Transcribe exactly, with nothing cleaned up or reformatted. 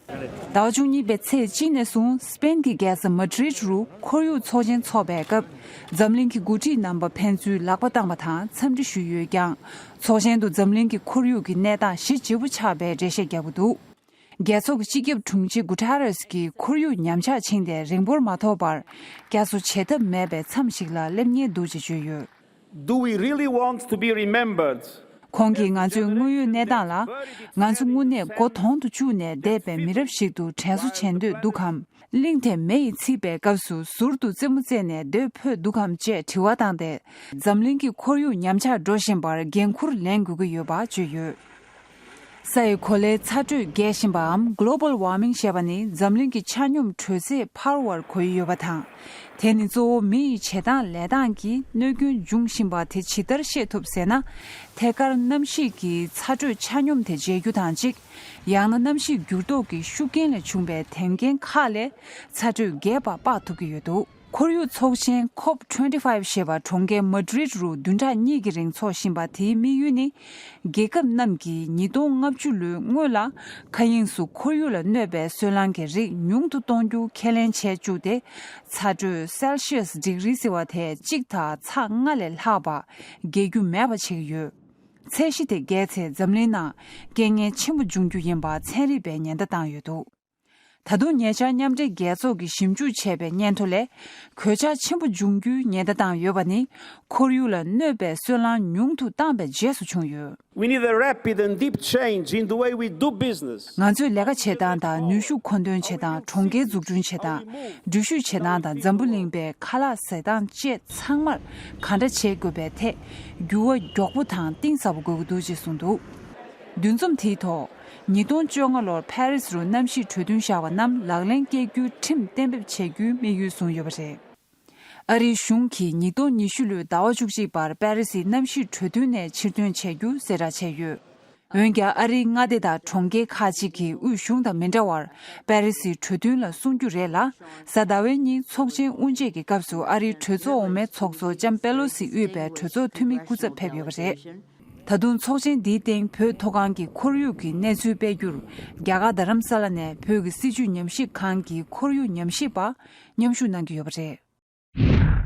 ཟླ་བ་བཅུ་གཉིས་པའི་ཚེས་གཅིག་ནས་བཟུང་སི་པེན་གྱི་རྒྱལ་ས་མ་ཌི་རིད་རུ་ཁོར་ཡུག་ཚོགས་ཆེན་འཚོགས་པའི་སྐབས། འཛམ་གླིང་གི་འགོ་ཁྲིད་རྣམ་པ་ཕན་ཚུན་ལག་པ་བཏང་བ་དང་འཚམས་འདྲི་ཞུས་ཡོད་ཀྱང་། ཚོགས་ཆེན་དུ་འཛམ་གླིང་གི་ཁོར་ཡུག་གི་གནས་སྟངས་ཞི་ལྗིད་པོ་ཆགས་པའི་འགྲེལ་བཤད་བརྒྱབ་ཀྱི་འདུག་རྒྱལ་ཚོགས་ཀྱི་སྤྱི་ཁྱབ་དྲུང་ཆེ་གུ་ཐ་རེས་ཀྱིས་ཁོར་ཡུག་ཉམས་ཆག་ཕྱིན་ཏེ་རིང་པོར་མ་ཐོགས་པར། བསྐྱར་གསོ་བྱེད་ཐབས་མེད་པའི་མཚམས་ཤིག་ལ་སླེབས་ཉེན་འདུག་ཅེས་བརྗོད་ཡོད། Do we really want to be remembered? ཁོང་གིས་ང་ཚོའི་དངོས་ཡོད་གནས་སྟངས་ལ། ང་ཚོ་དངོས་གནས་མགོ་དོང་དུ་བཅུག་ནས་བསྡད་པའི་མི་རབས་ཤིག་ཏུ་དྲན་གསོ་བྱེད་འདོད་འདུག་གམ། གླིང་དེ་མེ་ཡིས་འཚིག་པའི་སྐབས་སུ་ཟུར་དུ་རྩེད་མོ་རྩེས་ནས་སྡོད་ཕོད་འདུག་གམ་ཅེས་དྲི་བ་བཏང་སྟེ། འཛམ་གླིང་གི་ཁོར་ཡུག་ཉམས་ཆག་འགྲོ་བཞིན་པར་འགན་འཁུར་ལེན་དགོས་ཀྱི་ཡོད་པ་བརྗོད་ཡོད། ས་ཡི་གོ་ལའི་ཚ་དྲོད་རྒྱས་བཞིན་པའམ་Global Warming ཞེས་པ་ནི་འཛམ་གླིང་གི་ཆ་སྙོམས་དྲོད་ཚད་འཕར་བར་གོ་ཡི་ཡོད་པ་དང་། དེ་ནི་གཙོ་བོ་མི་ཡི་བྱེད་སྟངས་ལས་སྟངས་ཀྱིས་གནོད་སྐྱོན་འབྱུང་བཞིན་པ་དེ་ཇི་ལྟར་ཤེས་ཐུབ་ཟེར་ན། ཐད་ཀར་གནམ་གཤིས་ཀྱི་ཚ་དྲོད་ཆ་སྙོམས་དེ་འཇལ་རྒྱུ་དང་གཅིག་ཡང་ན་གནམ་གཤིས་འགྱུར་ལྡོག་གི་ཤུགས་རྐྱེན་ལས་བྱུང་བའི་དེ་རྐྱེན་ཁག་ལས་ཚ་དྲོད་རྒྱས་པ་དཔག་ཐུབ་ཀྱི་ཡོད་འདུག་ཁོར་ཡུག་ཚོགས་ཆེན་ཁོབ་ཊུ་ཝེན་ཊི་ཕའིབ་ཞེས་པ་གྲོང་ཁྱེར་མ་ཌི་རིད་རུ་བདུན་ཕྲག་གཉིས་ཀྱི་རིང་འཚོགས་བཞིན་པ་དེའི་དམིགས་ཡུལ་ནི། རྒྱལ་ཁབ་རྣམས་ཀྱིས་ཉིས་སྟོང་ལྔ་བཅུ་ལོའི་སྔོན་ལ་མཁའ་དབྱིངས་སུ་ཁོར་ཡུག་ལ་གནོད་པའི་སོལ་རླངས་ཀྱི་རིགས་ཉུང་དུ་གཏོང་རྒྱུ་ཁས་ལེན་བྱས་བཅུག་སྟེ། ཚ་དྲོད་སེལ་ཤི་ཡས་ཌིག་རི་ཟེར་བ་དེ་གཅིག་དང་ཚེག་ལྔ་ལས་ལྷག་པ་རྒྱས་རྒྱུ་མེད་པ་བྱེད་ཀྱི་ཡོད། ཚད་གཞི་དེ་བརྒལ་ཚེ་འཛམ་གླིང་ནང་རྐྱེན་ངན་ཆེན་པོ་འབྱུང་རྒྱུ་ཡིན་པ་ཚན་རིག་པས་ཉེན་བརྡ་བཏང་ཡོད་འདུག་ད་དུང་ཉེ་ཆར་མཉམ་འབྲེལ་རྒྱལ་ཚོགས་ཀྱིས་ཞིབ་འཇུག་བྱས་པའི་སྙན་ཐོ་ལས། གོད་ཆག་ཆེན་པོ་འབྱུང་རྒྱུའི་ཉེན་བརྡ་བཏང་ཡོད་པ་ནི། ཁོར་ཡུག་ལ་གནོད་པའི་སོལ་རླངས་ཉུང་དུ་བཏང་བའི་རྗེས་སུ་བྱུང་ཡོད། We need a rapid and deep change in the way we do business. ང་ཚོས་ལས་ཀ་བྱེད་སྟངས་དང་ནུས་ཤུགས་མཁོ་འདོན་བྱེད་སྟངས། གྲོང་ཁྱེར་འཛུགས་སྐྲུན་བྱེད་སྟངས། འགྲུལ་བཞུད་བྱེད་སྟངས་དང་། འཛམ་བུ་གླིང་པའི་ཁ་ལག་ཟ་སྟངས་བཅས་ཚང་མར་གང་འདྲ་བྱེད་དགོས་པའི་ཐད་འགྱུར་བ་མགྱོགས་པོ་དང་གཏིང་ཟབ་པོ་དགོས་ཀྱི་འདུག་ཅེས་གསུངས་འདུག་འདུ་འཛོམས་དེའི་ཐོག་ཉིས་སྟོང་བཅོ་ལྔ་ལོར་ཕ་རི་སི་རུ་གནམ་གཤིས་གྲོས་མཐུན་བཞག་པ་རྣམས་ལག་ལེན་བསྐྱལ་རྒྱུའི་ཁྲིམས་གཏན་འབེབས་བྱེད་རྒྱུའི་དམིགས་ཡུལ་བཟུང་ཡོད་པ་རེད། ཨ་རིའི་གཞུང་གིས་ཉིས་སྟོང་ཉི་ཤུ་ལོའི་ཟླ་བ་བཅུ་གཅིག་བར་པ་རི་སིའི་གནམ་གཤིས་གྲོས་མཐུན་ནས་ཕྱིར་འདོན་བྱེད་རྒྱུ་གསལ་བསྒྲགས་བྱས་ཡོད། འོན་ཀྱང་ཨ་རིའི་མངའ་སྡེ་དང་གྲོང་ཁྱེར་ཁག་ཅིག་གིས་དབུས་གཞུང་དང་མི་འདྲ་བར་པ་རི་སིའི་གྲོས་མཐུན་ལ་སྲུང་རྒྱུ་རེད་ལ། གཟའ་ཟླ་བའི་ཉིན་ཚོགས་ཆེན་དབུ་འབྱེད་ཀྱི་སྐབས་སུ་ཨ་རིའི་གྲོས་ཚོགས་འོག་མའི་ཚོགས་གཙོ་ལྕམ་པེ་ལོ་སི་དབུས་པའི་གྲོས་ཚོགས་འཐུས་མི་སྐུ་ཚབ་ཕེབས་ཡོད་པ་རེད། ད་དུང་ཚོགས་ཆེན་འདིའི་སྟེང་བོད་མཐོ་སྒང་གི་ཁོར་ཡུག་གི་གནས་ཚུལ་སྤེལ་རྒྱུར་རྒྱ་གར་རྡ་རམ་ས་ལ་ནས་བོད་ཀྱི་སྲིད་བྱུས་ཉམས་ཞིབ་ཁང་གི་ཁོར་ཡུག་ཉམས་ཞིབ་པ་མཉམ་ཞུགས་གནང་གི་ཡོད་པ་རེད།